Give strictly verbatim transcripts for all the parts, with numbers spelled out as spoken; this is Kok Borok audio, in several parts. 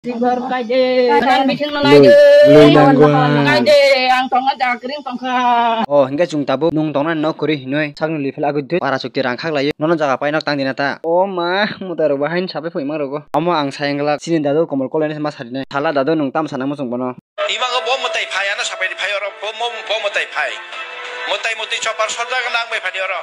Sibar kaide, kanan biting no Loi, naide. Loi nangwa. Kaide, ang tongo jakring tongkha. Oh, hingke chwng tabuk nung tongnani nok kwrwi hinwi sakni lifel agwi dut para chukti rang khak laio. Nono jaga pai nok tang dina ta. O ma, mutai rok bahain sabai phoi ma rogo. Omo ang sayang glak chini dadu komol kolai ma sarinai. Sala dadu nung tam sana muchung bono. Imago bo mwtai phai, ano sapai di phai oro, bo, bo, bo mwtai phai. Mwtai mwtai chopar sojak nang bai phani oro.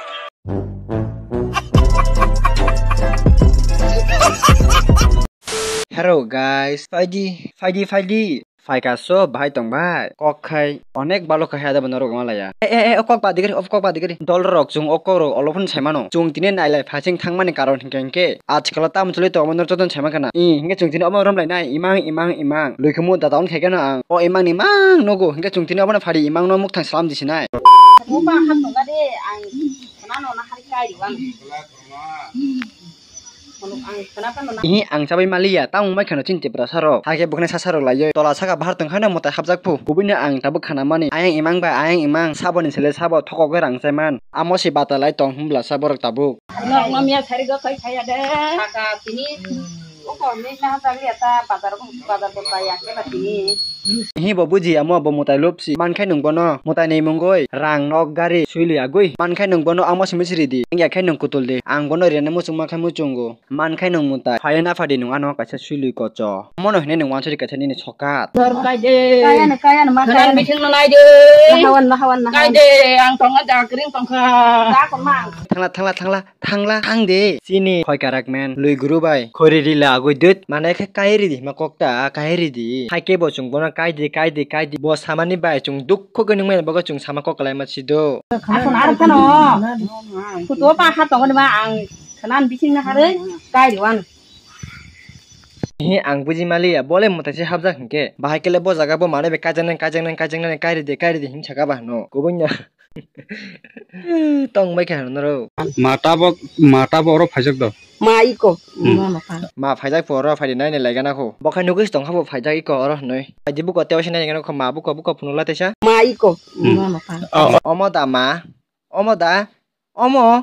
Hello guys, phaidi, phaidi, phaidi. Phaika so bahai tong bai. Kok khai onek balo khai ada bono rok malaya. E, e, e, o kok ba digri, o kok ba digri. Dol rok chung o kok rok olo phun sai mano. Chung tini nailai phasing thangmani karon hingke hingke. Ajkalo tam choli tongma nor joton sema kana. I, hingke chwng tini omo romlai nai, imang, imang, imang. Lwi khumu dadaon khaikhe no ang. O imang ni mang nogo, hingke chwng tini obono phari imang no mukthang salam di sinai. Oba hap tongga de, ang khana no na hari kai diwan. Kono ang khana pa no na. Ihi ang chabai maliya, tamo mai khano chini Tiprasa rok. Hakhe bokne sasa rok laiyo. Tola saka bahar tong khano motai hapjak phu. Kubui no ang tabuk khana mani. Ayang imang bai, ayang imang. Sabo ni sele sabo thokok rang chai man. Amo se bata lai tong hwnbla sa borok tabuk. Nok no miya sari go kai saya de. Kaka tini. O ko mi na ta liya ta bazar ko bazar ko ta ya ke ba tini. Hi bo buji amo bo mutai lupsi. Man khai nung bono. Mutai ni mungoi. Rang nok gari. Suilui agui. Man khai nung bono amo simi siri di. Ang ya khai nung kutul di. Ang bono rene muchung ma khai muchungo. Man khai nung mutai. Phai na phadi nung ano kaisa suilui kocho. Mono hwnwi nwng wansuri kaisa nini sokat. Dor kai de. Kaya no, kaya no, ma kaya no. Biting no nai de. Nahawan, nahawan, nahawan. Kai de, ang tongo jakring tongkha. Ka ko ma. Thangla, thangla, thangla, thangla, thang de. Chini khoi karak men, lui guru bai. Khori rila agui dut, mane khe kai ridi, ma kokta kai ridi. Hai ke bo chung bono kai di, kai di, kai di. Bo samani bai chung dukho ke nung mene bogo chung sama kok kalai ma sido. Ason ar kano. Kuto pa ha tongo ma ang khanan biting na hare kai riwan. He, ang buji maliya, bole mwtai se hapjak hinkhe. Bahai kele bo jaga bo manwi bai kaijaknai, kaijaknai, kaijaknai, kairi de, kairi de hin saka ba hwno. Kubui no. Tong bai khe hwno ro. Mata bo, mata bo oro phaijak do. Ma iko. Hmm. Ma phaijak pho oro phai de nai nai lai gana kho. Bo khai nugui se tong kha bo phaijak iko oro hwnwi. Phai di buko tei waisa nai gana kho ma buko, buko phunuk lai teisa. Ma iko. Hmm. Ma pha. Oh. Omo da ma. Omo da. Omo.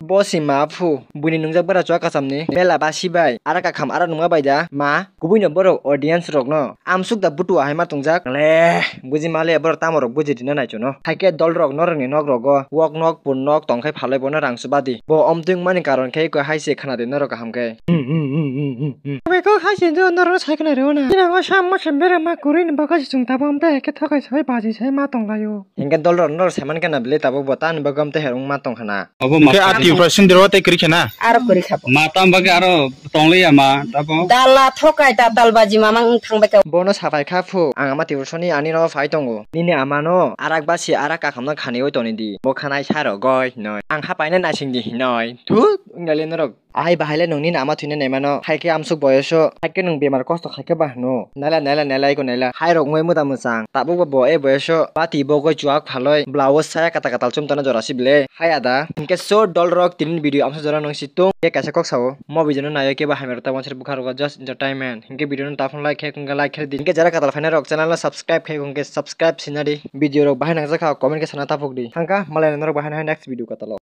Bo si ma phu. Buini nungjak bwra chua kacham ni. Bela basi bai. Ara kakham ara nungma bai da. Ma. Kubui no borok audience rok no. Amsuk da butu ahai ma tongjak. Le. Buji ma le borok tamo rok buji rina nai chuno. Haike dol rok norok ni nok rogo. Wok nok pun nok tong khai phalai bono rang chuba di. Bo omtwing mani karon khe ko hai se khana de norok kaham khe. Hmm, hmm, hmm, hmm, hmm, hmm. Bai kok hai se jo norok sai khna reo na. Ina go sam mo sem bera ma kuri ni baga se chung tabam te ke thokai sai baji sai ma tong laio. Hinkhe dol rok norok sai man khe na bile tabuk bo tani bagwi amtwi herung ma tong khana. Obo hinkhe master a Tripura sindiro tei kwrwi khena. Aro kwrwi kha bo. Ma tam bagwi aro tong liya ma tabo. Dala thokai ta talbaji mamang wng thang bai kha. Bono sapai kha phu, ang ama Tripura soni ani no phai tongo. Nini ama no arak basi arak kakham no khani oi toni di. Bo khanai sa rogoi hinoi. Ang ha paina naising di hinoi. Thut, wng ya le norok. Ahai bahai le nwng nini ama thwina naimano, hai khe amsuk boyoso, hai khe nwng bemar kosto khai khe ba hwno. Naila, naila, naila, iko naila. Hai rok wngwi muda mwchang. Tabuk bo bo e boyoso, bati bogoi chuak phaloi, blouse saya katal katal chumtana jora si bile. Hai ada. Hinkhe so dol rok tini video amsa jora nwng si tung. Khe kaisa kok sao. Mo video no nayo kebo hamya rok ta wansari bwkha rok just entertainment. Hinkhe video no ta phone like khe wngkhe like khe di. Hinkhe jara katal phaina rok channel no subscribe khe wngkhe subscribe sina di. Video rok bahai nangjakha comment khe sana taphuk di. Thangkha malai norok bahai no next video katal o.